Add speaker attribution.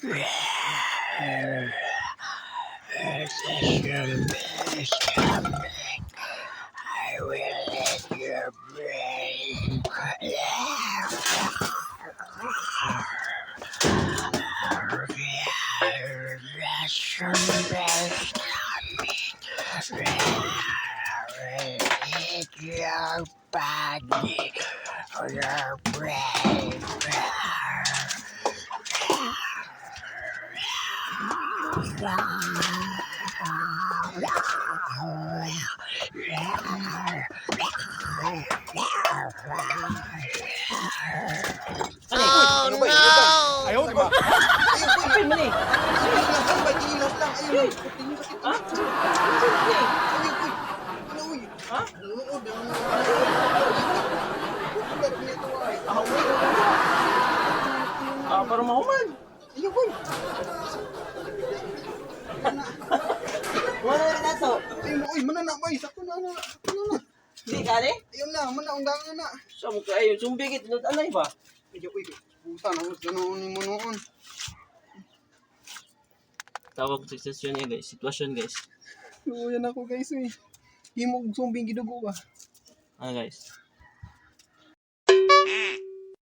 Speaker 1: Zombie is coming. I will eat your brain. The zombie is coming. I will eat your body, your brain.
Speaker 2: Oh
Speaker 3: Ano ba
Speaker 2: no!
Speaker 3: yun? Ano ba?
Speaker 4: Ayaw, di ba?
Speaker 3: Ayun, uy.
Speaker 5: Kapin man eh.
Speaker 3: Tingin lang, ba? Tingin lang. Ayun, tingin kasi.
Speaker 5: Ha? Ano man eh?
Speaker 3: Ayun, uy. Ano, uy?
Speaker 5: Ha?
Speaker 3: Nanonood, nanonood. Uy, uy.
Speaker 5: Ah, uy. Ah, para mahuman.
Speaker 3: Ayun, uy.
Speaker 5: Wala na to.
Speaker 3: Ayun, uy, manana ba? Sakto na, na. Sakto na, na.
Speaker 5: Hindi ka ni?
Speaker 3: Ayun na, mana, undangan na.
Speaker 5: Sa mo kayo, sumbigit lut anay ba?
Speaker 3: Ayun, uy. Pusa na, ganoon ni mo noon.
Speaker 5: Tawag sa sitwasyon niya, guys. Sitwasyon, guys.
Speaker 3: Luyan ako, guys, uy. Himo og zombie gidugo ba?
Speaker 5: Ano, guys?